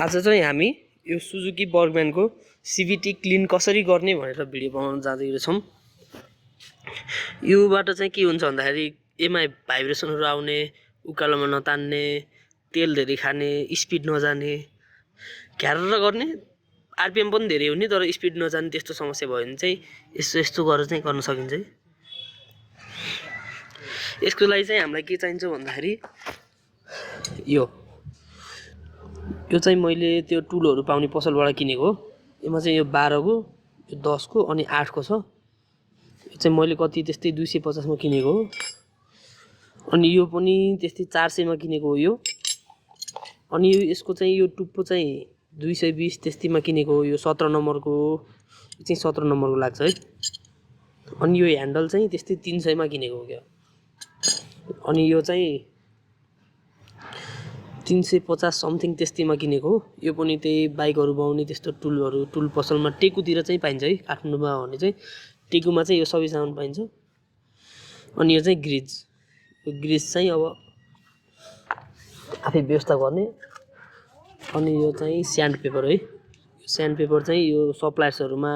आज चाहिँ हामी यो सुजुकी वर्कम्यानको सीभीटी क्लिन कसरी गर्ने भनेर भिडियो बनाउन जाँदैछौँ। योबाट चाहिँ के हुन्छ भन्दाखेरि एमआई भाइब्रेसनहरु आउने, उकालोमा नतान्ने, तेल धेरै खाने, स्पिड नजाने, घ्यार्र गर्ने, आरपीएम पनि धेरै हुने तर स्पिड नजाने त्यस्तो समस्या भयो भने चाहिँ यस्तो गरेर चाहिँ गर्न सकिन्छ है। यसको लागि चाहिँ हामीलाई के चाहिन्छ भन्दाखेरि यो चाहिँ मैले त्यो टुलहरु पाउने पसलबाट किनेको हो। यसमा चाहिँ यो 12 को, यो 10 को अनि 8 को छ। यो चाहिँ मैले कति त्यस्तै 250 मा किनेको हो। अनि यो पनि त्यस्तै 400 मा किनेको हो यो। अनि यसको चाहिँ यो टुप्पो चाहिँ 220 त्यस्तैमा किनेको हो। यो 17 नम्बरको हो। यो चाहिँ 17 नम्बरको लाग्छ है। अनि यो ह्यान्डल चाहिँ त्यस्तै 300 मा किनेको हो क्या। अनि यो चाहिँ 350 समथिङ त्यस्तैमा किनेको हो। यो पनि त्यही बाइकहरु बनाउने त्यस्तो टुल पसलमा टेकुतिर चाहिँ पाइन्छ है। काठमाडौँमा हो भने चाहिँ टेकुमा चाहिँ यो सबै सामान पाइन्छ। अनि यो चाहिँ ग्रिज। यो ग्रिज चाहिँ अब आफै व्यवस्था गर्ने। अनि यो चाहिँ स्यान्ड पेपर है। यो स्यान्ड पेपर चाहिँ यो सप्लायर्सहरुमा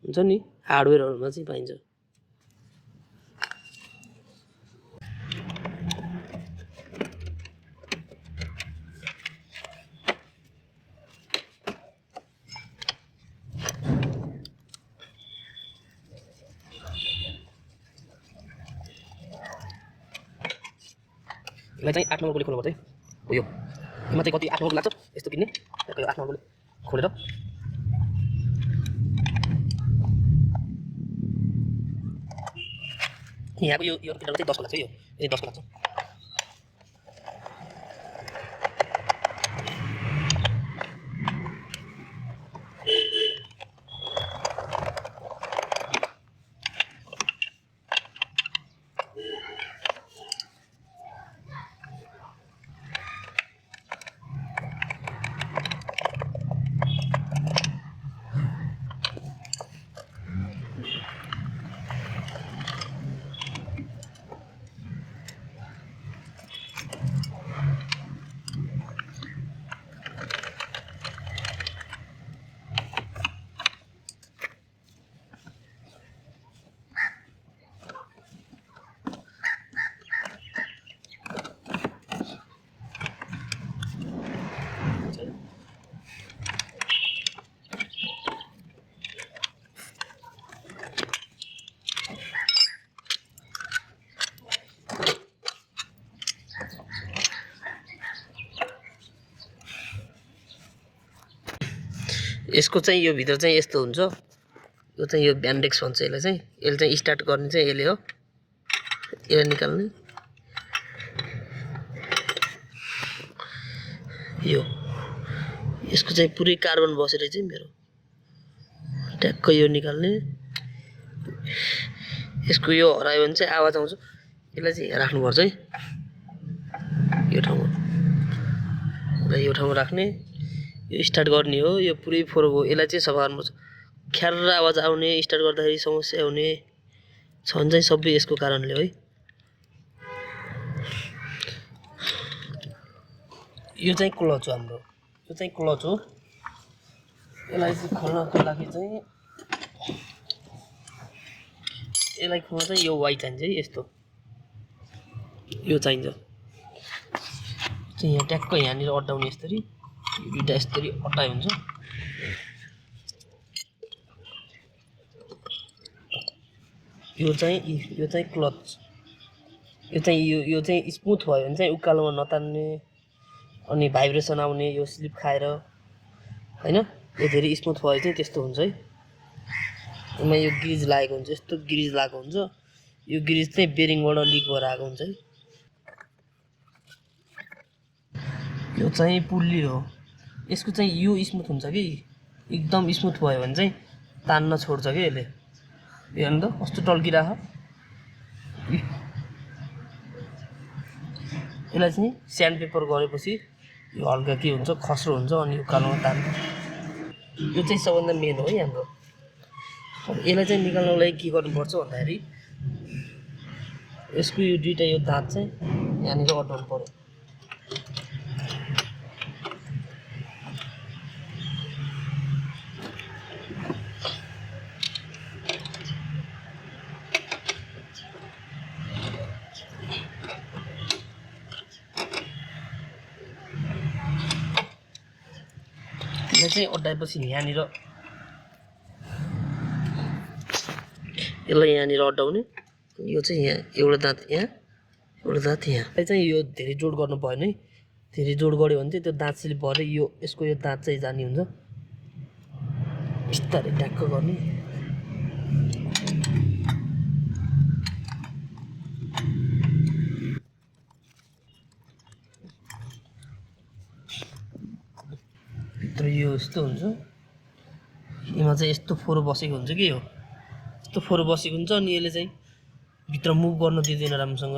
हुन्छ नि, हार्डवेयरहरुमा चाहिँ पाइन्छ। यसलाई चाहिँ 8 नम्बरले खोल्नुपर्छ है। हो यो यसमा चाहिँ कति 8 नम्बर लाग्छ यस्तो किन्ने। यो 8 नम्बरले खोलेर यहाँको यो किनेर चाहिँ 10 को लाग्छ यो 10 को लाग्छ। यसको चाहिँ यो भित्र चाहिँ यस्तो हुन्छ। यो चाहिँ यो ब्यान्डेक्स भन्छ यसलाई चाहिँ। यसले चाहिँ स्टार्ट गर्ने चाहिँ यसले हो। यसलाई निकाल्ने। यो यसको चाहिँ पुरै कार्बन बसेर चाहिँ मेरो ट्याक्क यो निकाल्ने। यसको यो हरायो भने चाहिँ आवाज आउँछ। यसलाई चाहिँ राख्नु पर्छ है। यो ठाउँमा राख्ने। यो स्टार्ट गर्ने हो। यो पुरै फोरक हो। यसलाई चाहिँ सफा गर्नुपर्छ। ख्यार्र आवाज आउने, स्टार्ट गर्दाखेरि समस्या हुने छ भने चाहिँ सबै यसको कारणले हो है। यो चाहिँ क्लच हो हाम्रो। यो चाहिँ क्लच हो। यसलाई चाहिँ खोल्नको लागि चाहिँ यसलाई खोल्न चाहिँ यो वाइ चाहिन्छ है। यस्तो यो चाहिन्छ। चाहिँ यहाँ ट्याक्क यहाँनिर अड्डाउने यसरी। यो दुईटा यसरी अड्डाइ हुन्छ। यो चाहिँ क्लच। यो चाहिँ स्मुथ भयो भने चाहिँ उकालोमा नतान्ने अनि भाइब्रेसन आउने, यो स्लिप खाएर हैन। यो धेरै स्मुथ भयो चाहिँ त्यस्तो हुन्छ है। यसमा यो ग्रिज लागेको हुन्छ। यस्तो ग्रिज लागेको हुन्छ। यो ग्रिज चाहिँ बेरिङबाट लिक भएर आएको हुन्छ है। यो चाहिँ पुल्ली हो। यसको चाहिँ यो स्मुथ हुन्छ कि एकदम स्मुथ भयो भने चाहिँ तान्न छोड्छ के यसले। यो हेर्नु त कस्तो टल्किरहेको। यसलाई चाहिँ स्यान्ड पेपर गरेपछि यो हल्का के हुन्छ, खस्रो हुन्छ अनि उकालोमा तान्छ। यो चाहिँ सबभन्दा मेन हो है हाम्रो। अब यसलाई चाहिँ निकाल्नको लागि के गर्नुपर्छ भन्दाखेरि यसको यो दुईटा यो दाँत चाहिँ यहाँनिर अड्डाउनु पर्यो। यसलाई चाहिँ अड्डाएपछि यहाँनिर यसलाई यहाँनिर अड्डाउने यो चाहिँ यहाँ एउटा दाँत यहाँ एउटा दाँत यहाँ चाहिँ यो धेरै जोड गर्नु भएन है धेरै जोड गऱ्यो भने चाहिँ त्यो दाँत स्लिप भएर यो यसको यो दाँत चाहिँ जाने हुन्छ बिस्तारै ढ्याक्क गर्ने भित्र यो यस्तो हुन्छ यसमा चाहिँ यस्तो फोरो बसेको हुन्छ कि यो यस्तो फोरो बसेको हुन्छ अनि यसले चाहिँ भित्र मुभ गर्न दिँदैन राम्रोसँग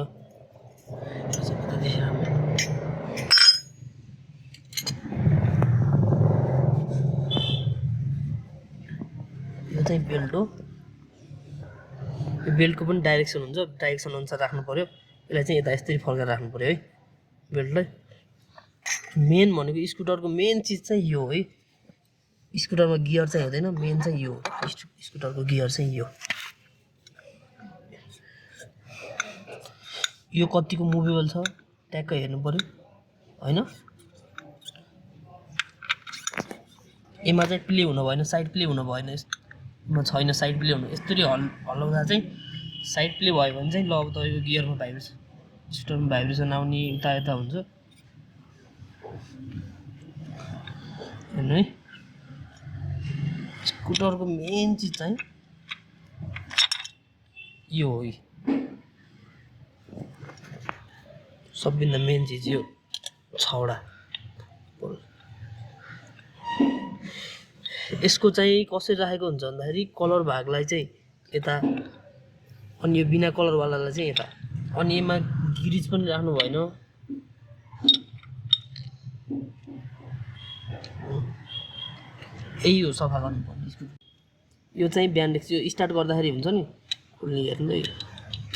यो चाहिँ बेल्ट हो यो बेल्टको पनि डाइरेक्सन हुन्छ डाइरेक्सन अनुसार राख्नु पर्यो यसलाई चाहिँ यता यस्तै फर्काएर राख्नु पर्यो है बेल्टलाई मेन भनेको स्कुटरको मेन चिज चाहिँ यो है स्कुटरमा गियर चाहिँ हुँदैन मेन चाहिँ यो स्कुटरको गियर चाहिँ यो कतिको मुभेबल छ ट्याक्क हेर्नु पर्यो हैन यसमा चाहिँ प्ले हुनु भएन साइड प्ले हुनु भएन यसमा छैन साइड प्ले हुनु यस्तरी हल्लाउँदा चाहिँ साइड प्ले भयो भने चाहिँ ल अब तपाईँको गियरमा भाइब्रेसन स्कुटरमा भाइब्रेसन आउने उता यता हुन्छ हेर्नु है स्कुटरको मेन चिज चाहिँ यो हो सबभन्दा मेन चिज यो छौडा यसको चाहिँ कसरी राखेको हुन्छ भन्दाखेरि कलर भागलाई चाहिँ यता अनि यो बिना कलरवालालाई चाहिँ यता अनि यसमा गिरिज पनि राख्नु भएन यही हो सफा गर्नुपर्ने यो चाहिँ ब्यान्डेक्स यो स्टार्ट गर्दाखेरि हुन्छ नि खुल्ने हेर्नु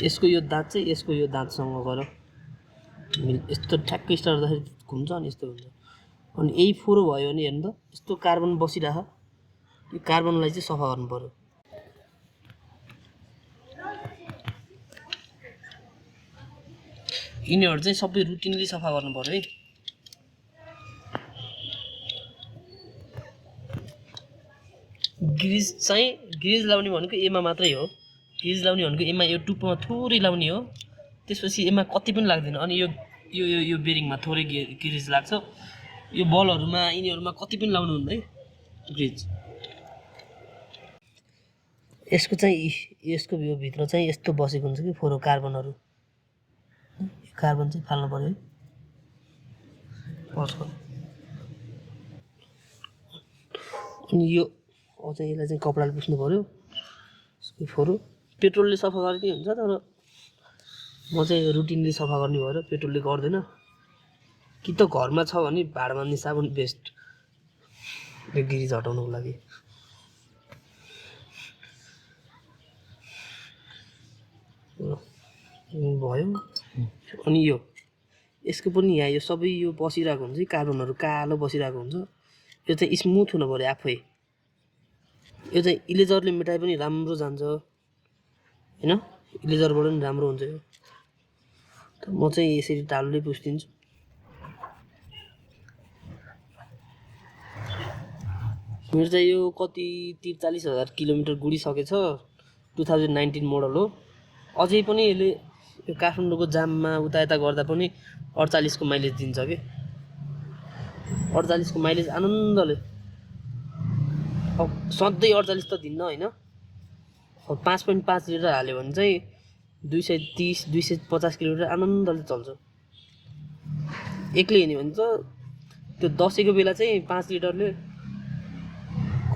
यसको यो दाँत चाहिँ यसको यो दाँतसँग गएर यस्तो ठ्याक्कै स्टार्ट गर्दाखेरि घुम्छ अनि यस्तो हुन्छ अनि यही फोरो भयो भने हेर्नु त यस्तो कार्बन बसिरह यो कार्बनलाई चाहिँ सफा गर्नु पर्यो यिनीहरू चाहिँ सबै रुटिनली सफा गर्नु पर्यो है ग्रिज लाउने भनेको एमा मात्रै हो ग्रिज लाउने भनेको एमा यो टुप्पोमा थोरै लाउने हो त्यसपछि एमा कति पनि लाग्दैन अनि यो यो यो यो बेरिङमा थोरै ग्रिज लाग्छ यो बलहरुमा यिनीहरुमा कति पनि लाउनु हुन्न है ग्रिज यसको चाहिँ यसको यो भित्र चाहिँ यस्तो बसेको हुन्छ कि फोरो कार्बनहरु कार्बन चाहिँ फाल्नु पर्यो है पस्को अनि यो अझै यसलाई चाहिँ कपडाले पुस्नु पर्यो यसको फोरो पेट्रोलले सफा गर्ने हुन्छ तर म चाहिँ रुटिनली सफा गर्ने भएर पेट्रोलले गर्दैन कि त घरमा छ भने भाडा मान्ने साबुन बेस्ट यो गिरिज हटाउनको लागि भयो अनि यो यसको पनि यहाँ यो सबै यो बसिरहेको हुन्छ कार्बनहरु कालो बसिरहेको हुन्छ यो चाहिँ स्मुथ हुनु पर्यो आफै यो चाहिँ इरेजरले मेटाए पनि राम्रो जान्छ हैन इरेजरबाट पनि राम्रो हुन्छ यो म चाहिँ यसरी टालुले पुस्दिन्छु मेरो चाहिँ यो कति 43,000 किलोमिटर गुडिसकेछ 2019 मोडल हो अझै पनि यसले यो काठमाडौँको जाममा उता यता गर्दा पनि 48 को माइलेज दिन्छ के 48 को माइलेज आनन्दले अब सधैं 48 त दिन्न हैन 5.5 लिटर हाल्यो भने चाहिँ 230 250 किलोमिटर आनन्दले चल्छ एक्लै हिँड्यो भने त त्यो 10 को बेला चाहिँ 5 लिटरले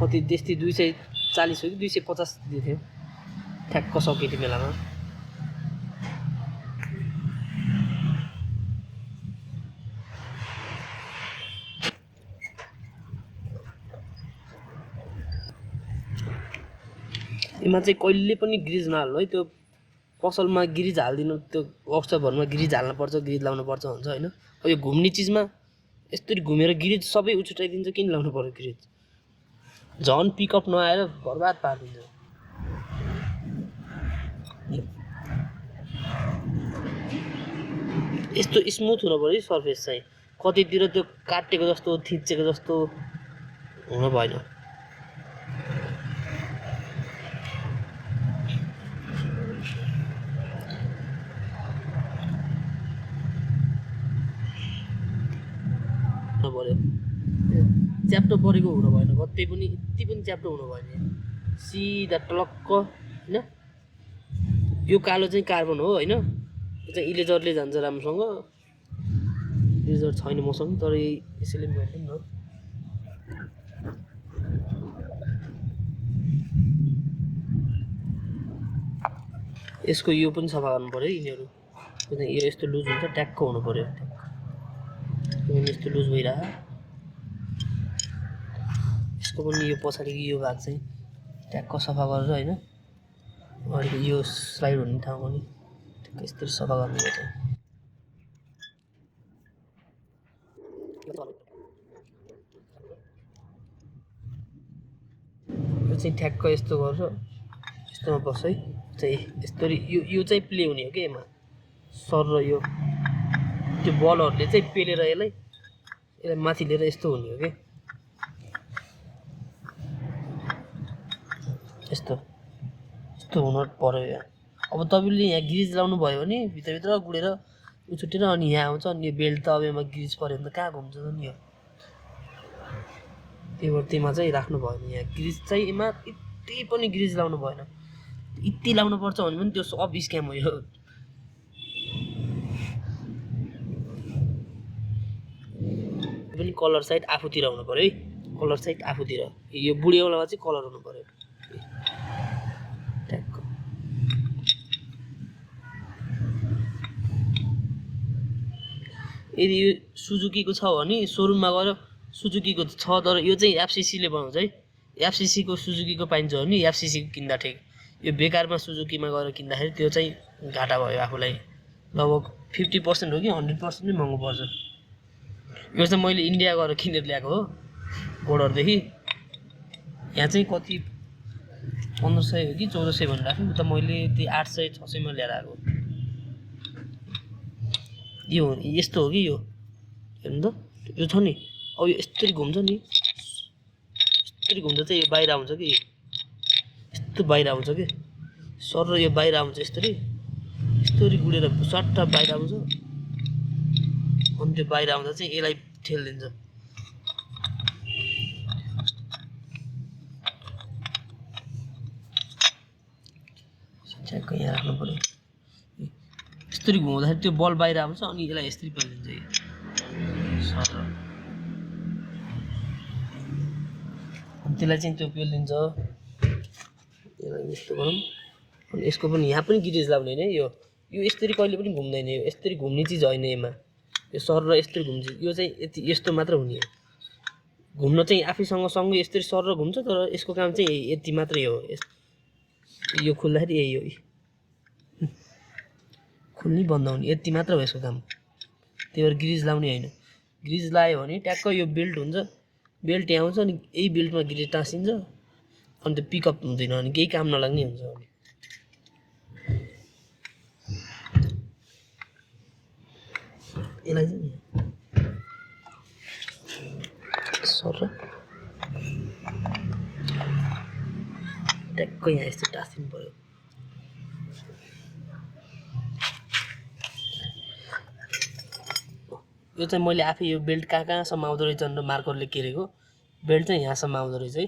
कति त्यस्तै 240 हो कि 250 दिथ्यो ठ्याक्क सकेटी बेलामा यसमा चाहिँ कहिले पनि ग्रिज नहाल्नु है त्यो पसलमा ग्रिज हाल्दिनु त्यो वर्कसपहरुमा ग्रिज हाल्नु पर्छ ग्रिज लाउनु पर्छ हुन्छ हैन यो घुम्ने चीजमा यस्तरी घुमेर ग्रिज सबै उछुटाइदिन्छ किन लाउनु पर्यो ग्रिज झन पिकअप नआएर बर्बाद पार्दिन्छ यस्तो स्मुथ हुनु पर्यो सर्फेस चाहिँ कतितिर त्यो काटेको जस्तो थिचेको जस्तो हुन भएन। पर्यो च्याप्टो परेको हुन भएन, कतै पनि यति पनि च्याप्टो हुनु भएन। सिधा टलक्क होइन। यो कालो चाहिँ कार्बन हो होइन, यो चाहिँ इरेजरले जान्छ राम्रोसँग। इरेजर छैन मसँग, तर यसैले भेट्यौँ न। यसको यो पनि सफा गर्नु पऱ्यो यिनीहरू। यो यस्तो लुज हुन्छ, ट्याक्क हुनु पऱ्यो। यस्तो लुज भइरह। यसको पनि यो पछाडिको यो भाग चाहिँ ट्याक्क सफा गरेर होइन, अलिक यो स्लाइड हुने ठाउँ पनि ठिक्क यस्तरी सफा गर्नुपर्छ। यो चाहिँ ठ्याक्क यस्तो गरेर यस्तोमा बस्छ है, चाहिँ यस्तरी यो चाहिँ प्ले हुने हो कि यसमा सर र यो त्यो बलहरूले चाहिँ पेलेर यसलाई माथि लिएर यस्तो हुने हो कि यस्तो हुन पर्यो यहाँ। अब तपाईँले यहाँ ग्रिज लाउनु भयो भने भित्रभित्र गुडेर उछुटेर अनि यहाँ आउँछ, अनि यो बेल्ट त अब यसमा ग्रिज पऱ्यो भने त कहाँ घुम्छ त नि यो। त्यही भएर त्यसमा चाहिँ राख्नु भएन। यहाँ ग्रिज चाहिँ यसमा यति पनि ग्रिज लाउनु भएन। यति लाउनु पर्छ भने पनि त्यो सब स्क्याम हो यो। पनि कलर साइड आफूतिर हुनु पर्यो है, कलर साइड आफूतिर। यो बुढेवालामा चाहिँ कलर हुनु पर्यो ट्याक्क। यदि यो सुजुकीको छ भने सोरुममा गएर सुजुकीको छ, तर यो चाहिँ एफसीसीले बनाउँछ है। एफसीसीको सुजुकीको पाइन्छ भने एफसीसीको किन्दा ठिक। यो बेकारमा सुजुकीमा गएर किन्दाखेरि त्यो चाहिँ घाटा भयो आफूलाई। लगभग 50% हो कि 100% नै महँगो पर्छ। यो चाहिँ मैले इन्डिया गएर किनेर ल्याएको हो बोर्डरदेखि। यहाँ चाहिँ कति 1500 हो कि 1400 भनिरहेको थियो, त मैले त्यो 800-600 मा ल्याएर आएको। यो यस्तो हो कि यो हेर्नु त, यो छ नि अब यो यस्तरी घुम्छ नि, यस्तरी घुम्दा चाहिँ यो बाहिर आउँछ कि यस्तो बाहिर आउँछ कि सर र यो बाहिर आउँछ यस्तरी गुडेर सट्ट बाहिर आउँछ। अनि त्यो बाहिर आउँदा चाहिँ यसलाई ठेलिदिन्छ। ठ्याक्क यहाँ राख्नु पर्यो। यस्तरी घुमाउँदाखेरि त्यो बल बाहिर आउँछ, अनि यसलाई यस्तरी पेलिदिन्छ यो सर। अनि त्यसलाई चाहिँ त्यो पेलिदिन्छ। यसलाई यस्तो गरौँ। अनि यसको पनि यहाँ पनि गिरेज लाउने होइन। यो यस्तरी कहिले पनि घुम्दैन। यो यस्तरी घुम्ने चिज होइन यसमा। यो सर र यस्तरी घुम्छ। यो चाहिँ यस्तो मात्र हुने हो। घुम्न चाहिँ आफैसँग सँगै यस्तरी सर र घुम्छ, तर यसको काम चाहिँ यति मात्रै हो। यो खुल्दाखेरि यही हो, खुल्ने बन्द हुने यति मात्र हो यसको काम। त्यही भएर ग्रिज लाउने होइन। ग्रिज लायो भने ट्याक्क यो बेल्ट हुन्छ, बेल्ट यहाँ आउँछ, अनि यही बेल्टमा ग्रिज टाँसिन्छ, अनि त्यो पिकअप हुँदैन, अनि केही काम नलाग्ने हुन्छ। अनि यसलाई चाहिँ सर ट्याक्क यहाँ यस्तो टाँसिनु पर्यो। यो चाहिँ मैले आफै यो बेल्ट कहाँसम्म आउँदो रहेछ भनेर मार्करले केरेको। बेल्ट चाहिँ यहाँसम्म आउँदो रहेछ है,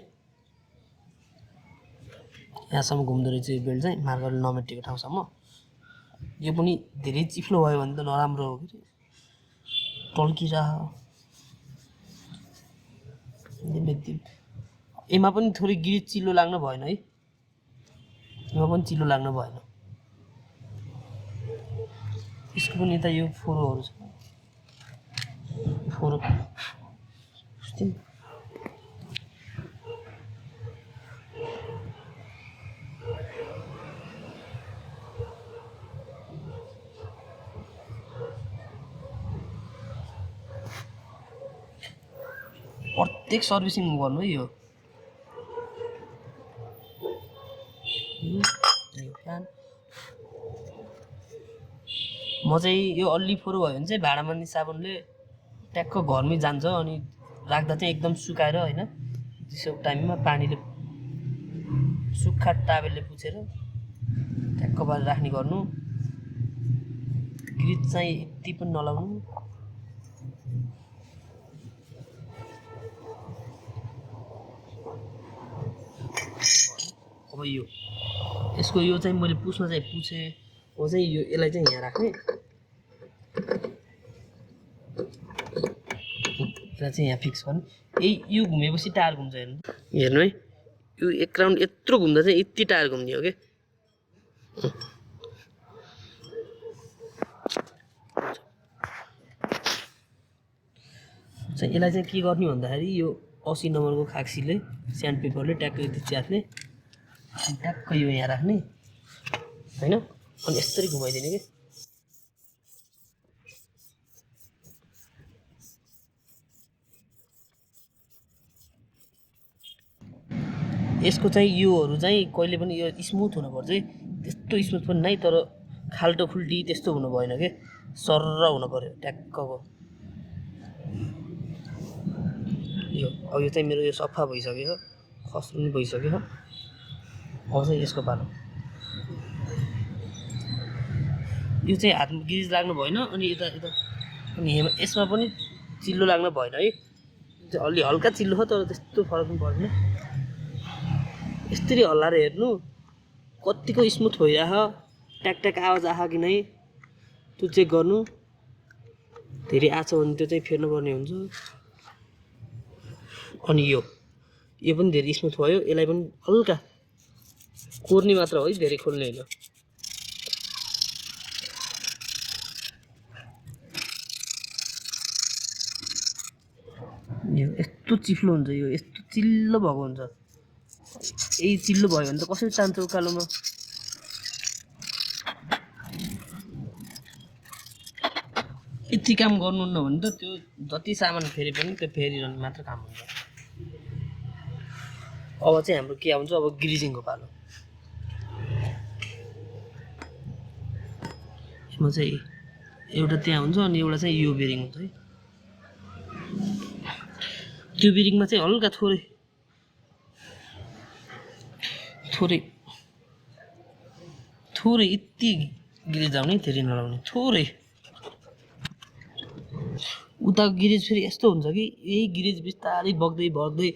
यहाँसम्म घुम्दो रहेछ यो बेल्ट चाहिँ मार्करले नमेटेको ठाउँसम्म। यो पनि धेरै चिप्लो भयो भने त नराम्रो हो कि टल्किरह। यसमा पनि थोरै गिरिज चिल्लो लाग्न भएन है, यसमा पनि चिल्लो लाग्न भएन। यसको पनि यता यो फोरोहरू छ, फोरो प्रत्येक सर्भिसिङ गर्नु है। यो फ्यान म चाहिँ यो अलि फोरो भयो भने चाहिँ भाँडा मान्ने साबुनले ट्याक्क घरमै जान्छ, अनि राख्दा चाहिँ एकदम सुकाएर होइन त्यसो टाइममा पानीले सुक्खा टावेलले पुछेर ट्याक्क पारेर राख्ने गर्नु। ग्रिज चाहिँ यति पनि नलाउनु। अब यो यसको यो चाहिँ मैले पुछ्न चाहिँ पुछेँ, हो चाहिँ यो यसलाई चाहिँ यहाँ राख्ने, यसलाई चाहिँ यहाँ फिक्स गर्ने। यही यो घुमेपछि टायर घुम्छ हेर्नु है, यो एक राउन्ड यत्रो घुम्दा चाहिँ यति टायर घुम्ने हो कि। यसलाई चाहिँ के गर्ने भन्दाखेरि यो 80 नम्बरको खाक्सीले स्यान्ड पेपरले ट्याक्क यति च्यात्ने, ट्याक्क यो यहाँ राख्ने होइन, अनि यसरी घुमाइदिने कि। यसको चाहिँ योहरू चाहिँ कहिले पनि यो स्मुथ हुनुपर्छ है, त्यस्तो स्मुथ पनि नै, तर खाल्टो खुल्टी त्यस्तो हुनु भएन कि, सर्र हुनु पर्यो ट्याक्कको। यो अब यो चाहिँ मेरो यो सफा भइसक्यो, खस्रो पनि भइसक्यो। अब चाहिँ यसको पालो, यो चाहिँ हातमा ग्रिज लाग्नु भएन, अनि यता यता अनि यसमा पनि चिल्लो लाग्नु भएन है, अलि हल्का चिल्लो हो तर त्यस्तो फरक पनि पर्दैन। यसरी हल्लाएर हेर्नु कतिको स्मुथ भइरह, ट्याक ट्याक आवाज आयो कि नै त्यो चेक गर्नु। धेरै आछ भने त्यो चाहिँ फेर्नुपर्ने हुन्छ। अनि यो पनि धेरै स्मुथ भयो, यसलाई पनि हल्का कोर्ने मात्र हो है, धेरै खोल्ने होइन। यो यस्तो चिप्लो हुन्छ, यो यस्तो चिल्लो भएको हुन्छ। यही चिल्लो भयो भने त कसरी तान्छ उकालोमा। यति काम गर्नुहुन्न भने त त्यो जति सामान फेरि पनि त्यो फेरिरहने मात्र काम हुन्छ। अब चाहिँ हाम्रो के आउँछ, अब ग्रिजिङको पालो। यसमा चाहिँ एउटा त्यहाँ हुन्छ, अनि एउटा चाहिँ यो बेरिङ हुन्छ है। त्यो बेरिङमा चाहिँ हल्का थोरै यति गिरिज आउने, धेरै नलाउने, थोरै। उता गिरिज फेरि यस्तो हुन्छ कि यही गिरिज बिस्तारै बग्दै बग्दै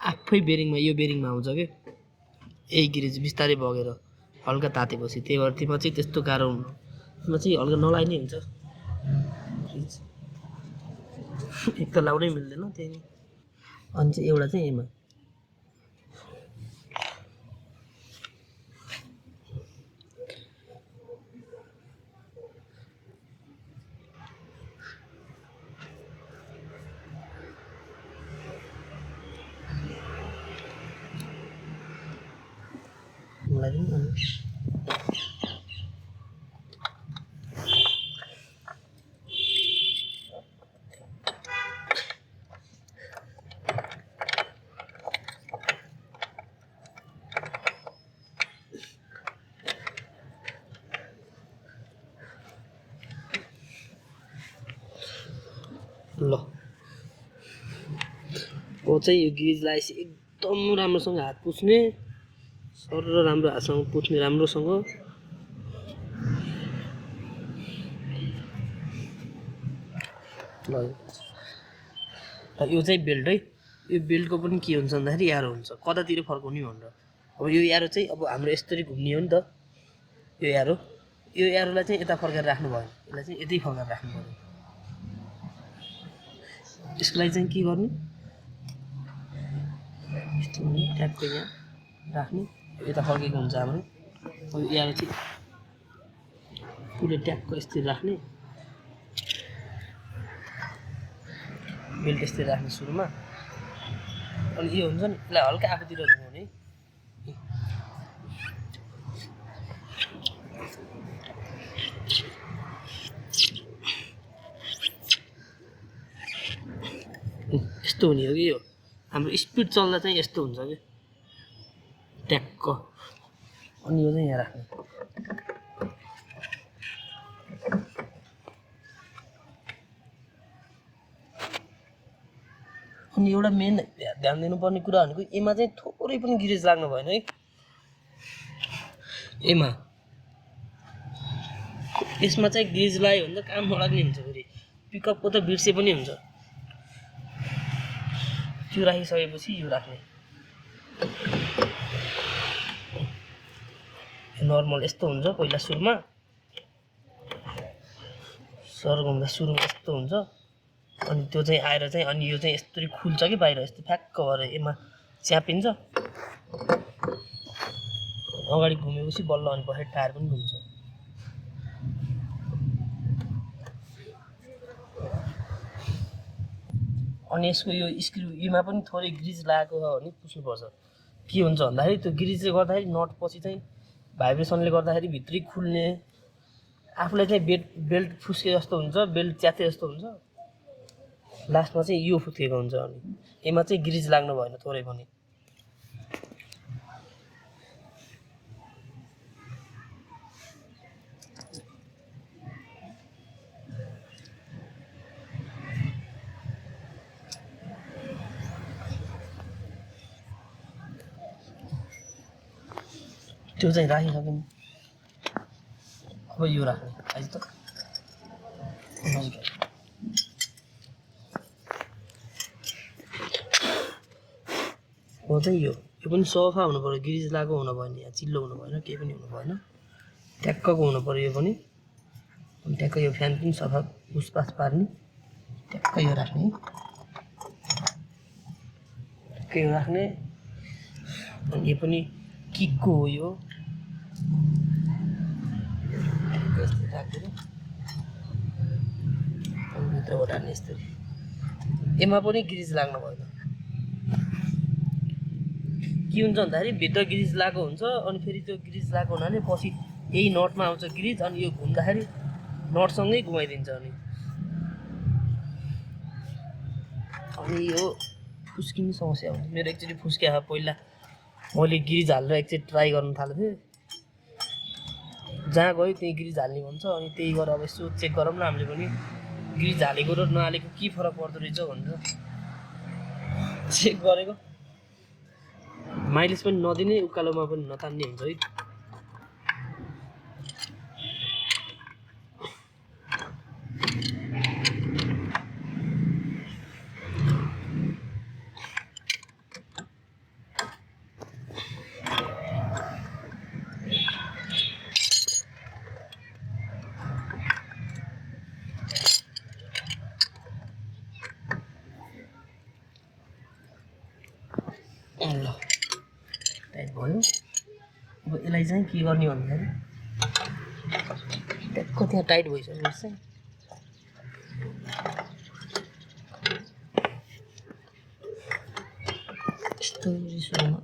आफै बेरिङमा, यो बेरिङमा आउँछ कि। यही गिरिज बिस्तारै बगेर हल्का तातेपछि, त्यही भएर त्यसमा चाहिँ त्यस्तो गाह्रो हुनु, त्यसमा चाहिँ हल्का नलाइ नै हुन्छ। एक त लाउनै मिल्दैन त्यही। अनि चाहिँ एउटा चाहिँ यसमा मलाई पनि ल। अब चाहिँ यो गिज लगाएपछि एकदम राम्रोसँग हात पुछ्ने, सर राम्रो हातसँग पुछ्ने राम्रोसँग। ल यो चाहिँ बेल्ट है, यो बेल्टको पनि के हुन्छ भन्दाखेरि एरो हुन्छ, कतातिर फर्काउने भनेर। अब यो एरो चाहिँ अब हाम्रो यसरी घुम्ने हो नि त, यो एरोलाई चाहिँ यता फर्काएर राख्नु भयो, यसलाई चाहिँ यतै फर्काएर राख्नु पर्यो। यसको लागि चाहिँ के गर्ने, यस्तो ट्याक्कै यहाँ राख्ने, यता फर्केको हुन्छ हाम्रो। अब एरो चाहिँ पुरै ट्याक्क यस्तरी राख्ने, बेल्ट यस्तरी राख्ने सुरुमा। अनि यो हुन्छ नि, यसलाई हल्का आफूतिर घुमाउने, यस्तो हुने हो कि। यो हाम्रो स्पिड चल्दा चाहिँ यस्तो हुन्छ कि ट्याक्क। अनि यो चाहिँ यहाँ राख्ने, अनि एउटा मेन ध्यान दिनुपर्ने कुरा भनेको एमा चाहिँ थोरै पनि गिरेज लाग्नु भएन है। यसमा चाहिँ गिरेज लाग्यो भने त काम नलाग्ने हुन्छ। फेरि पिकअपको त बिर्से पनि हुन्छ। त्यो राखिसकेपछि यो राख्ने नर्मल यस्तो हुन्छ। पहिला सुरुमा सर्गउँदा सुरुमा यस्तो हुन्छ, अनि त्यो चाहिँ आएर चाहिँ अनि यो चाहिँ यस्तरी खुल्छ कि बाहिर यस्तो फ्याक्क भएर एमा च्यापिन्छ। अगाडि घुमेपछि बल्ल अनि पछि टायर पनि घुम्छ। अनि यसको यो स्क्रु युमा पनि थोरै ग्रिज लागेको छ भने पुस्नुपर्छ। के हुन्छ भन्दाखेरि त्यो ग्रिजले गर्दाखेरि नट पछि चाहिँ भाइब्रेसनले गर्दाखेरि भित्री खुल्ने, आफूलाई चाहिँ बेल्ट फुस्के जस्तो हुन्छ, बेल्ट च्याते जस्तो हुन्छ। लास्टमा चाहिँ यो फुत्केको हुन्छ। अनि एमा चाहिँ ग्रिज लाग्नु भएन थोरै पनि। त्यो चाहिँ राखिसक्यौँ। अब यो राख्ने आइज त हो चाहिँ यो पनि सफा हुनु पर्यो, गिरिज लागेको हुनु भएन, यहाँ चिल्लो हुनु भएन, केही पनि हुनु भएन, ट्याक्कको हुनु पर्यो। यो पनि अनि ट्याक्क यो फ्यान पनि सफा पुसपास पार्ने, ट्याक्क यो राख्ने, ट्याक्क यो राख्ने। अनि यो पनि किकको हो, यो यस्तो राख्दैन, भित्रबाट हाल्ने यस्तरी। एमा पनि गिरिज लाग्नु भएन। के हुन्छ भन्दाखेरि भित्र गिरिज लागेको हुन्छ, अनि फेरि त्यो गिरिज लागेको हुनाले पछि यही नटमा आउँछ गिरिज, अनि यो घुम्दाखेरि नटसँगै घुमाइदिन्छ। अनि यो फुस्किने समस्या हुन्छ। मेरो एकचोटि फुस्क्या पहिला मैले गिरिज हालेर एकचोटि ट्राई गर्न थालेको थिएँ। जहाँ गयो त्यही गिरिज हाल्ने भन्छ, अनि त्यही गरेर अब यसो चेक गरौँ न हामीले पनि गिरिज हालेको र नहालेको के फरक पर्दो रहेछ भनेर चेक गरेको। माइलेज पनि नदिने, उकालोमा पनि नतान्ने हुन्छ है। ल टाइट भयो। अब यसलाई चाहिँ के गर्ने भन्दाखेरि ट्याक्क त्यहाँ टाइट भइसकेपछि चाहिँ यस्तो सुरुमा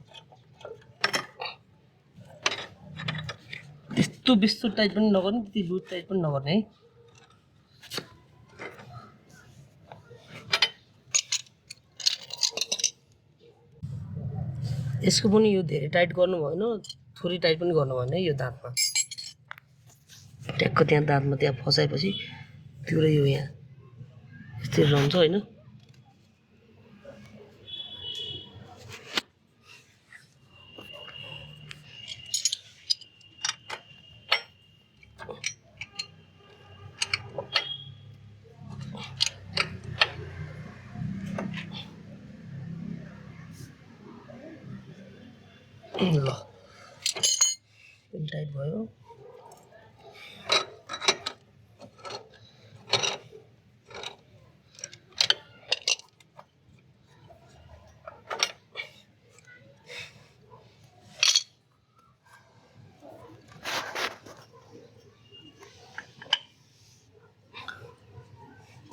त्यस्तो बेस्तो टाइट पनि नगर्ने, त्यति लुज टाइट पनि नगर्ने है। यसको पनि यो धेरै टाइट गर्नु भएन, थोरै टाइट पनि गर्नु भएन है। यो दाँतमा ट्याक्क त्यहाँ दाँतमा त्यहाँ फसाएपछि त्यो र यो यहाँ यस्तै रहन्छ होइन। ल टाइट भयो।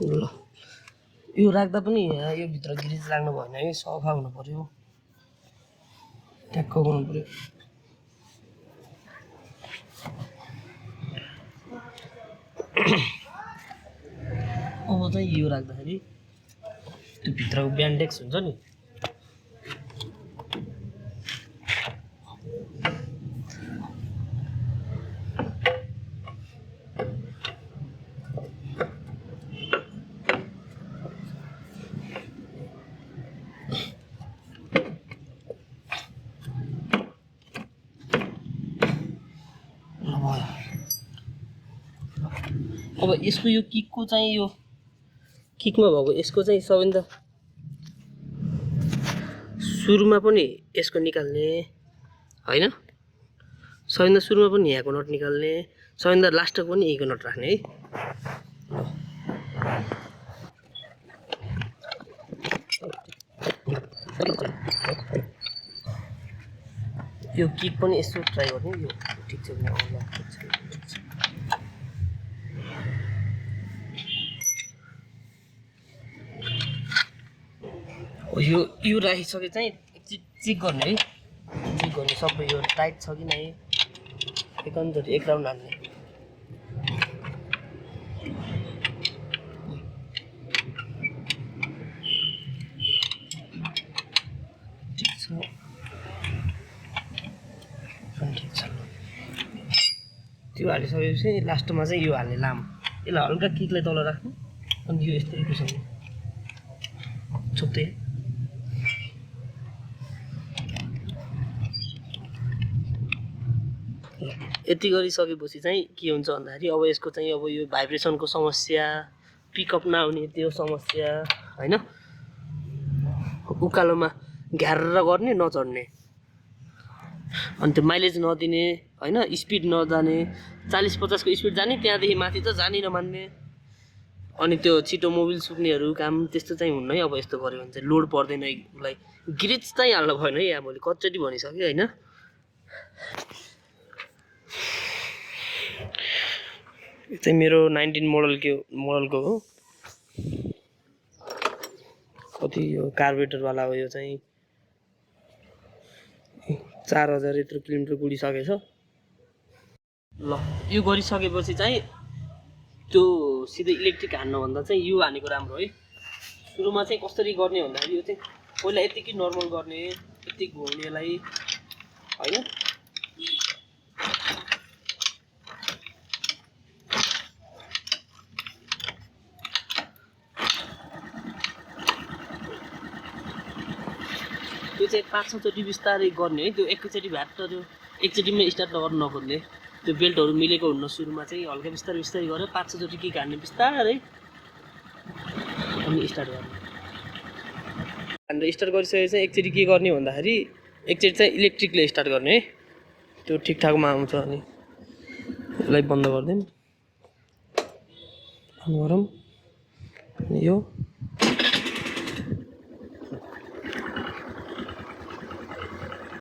ल यो राख्दा पनि यो भित्र गिरिज लाग्नु भएन है, सफा हुनु पर्यो, ट्याक्क गर्नु पर्यो। अब चाहिँ यो राख्दाखेरि त्यो भित्रको ब्यान्डेक्स हुन्छ नि, अब यसको यो किकको चाहिँ यो किकमा भएको यसको चाहिँ सबैभन्दा सुरुमा पनि यसको निकाल्ने होइन, सबैभन्दा सुरुमा पनि यहाँको नट निकाल्ने, सबैभन्दा लास्टको पनि यहीको नट राख्ने है। यो किक पनि यसो ट्राई गर्ने, यो ठिक छ भने आउला, ठिक छ। यो राखिसके चाहिँ एकचोटि चेक गर्ने है, चेक गर्ने सबै यो टाइट छ कि नै, एकैचोटि एक राउन्ड हाल्ने। ठिक छ, ठिक छ। त्यो हालिसकेपछि लास्टमा चाहिँ यो हाल्ने लामो, यसलाई हल्का किकलाई तल राख्नु अनि यो यस्तै घुसाउने छोप्दै। यति गरिसकेपछि चाहिँ के हुन्छ भन्दाखेरि अब यसको चाहिँ अब यो भाइब्रेसनको समस्या, पिकअप नआउने त्यो समस्या होइन, उकालोमा घ्यार गर्ने नचढ्ने, अनि त्यो माइलेज नदिने होइन, स्पिड नजाने, 40-50 को स्पिड जाने, त्यहाँदेखि माथि त जानै नमान्ने, अनि त्यो छिटो मोबिल सुक्नेहरू काम त्यस्तो चाहिँ हुन्न है। अब यस्तो गऱ्यो भने चाहिँ लोड पर्दैन उसलाई, ग्रिज चाहिँ हाल्नु भएन है। यहाँ मैले कतिचोटि भनिसकेँ होइन। यो चाहिँ मेरो 19 मोडलको हो, कति यो कार्बोरेटरवाला हो। यो चाहिँ 4000 यत्रो किलोमिटर गुडिसकेछ। ल यो गरिसकेपछि चाहिँ त्यो सिधै इलेक्ट्रिक हान्नुभन्दा चाहिँ यो हानेको राम्रो है। सुरुमा चाहिँ कसरी गर्ने भन्दाखेरि यो चाहिँ पहिला यतिकै नर्मल गर्ने, यति घुम्नेलाई होइन। त्यो चाहिँ 5-6 चोटि बिस्तारै गर्ने है। त्यो एकैचोटि भ्याट त्यो एकचोटिमै स्टार्ट गर्न नखोज्ने, त्यो बेल्टहरू मिलेको हुन्न। सुरुमा चाहिँ हल्का बिस्तारै बिस्तारै गरेर 5-6 चोटि किक हान्ने बिस्तारै, अनि स्टार्ट गर्ने। हानेर स्टार्ट गरिसकेपछि चाहिँ एकचोटि के गर्ने भन्दाखेरि एकचोटि चाहिँ इलेक्ट्रिकले स्टार्ट गर्ने है, त्यो ठिकठाकमा आउँछ। अनि यसलाई बन्द गरिदिउँ, अन गरौँ, यो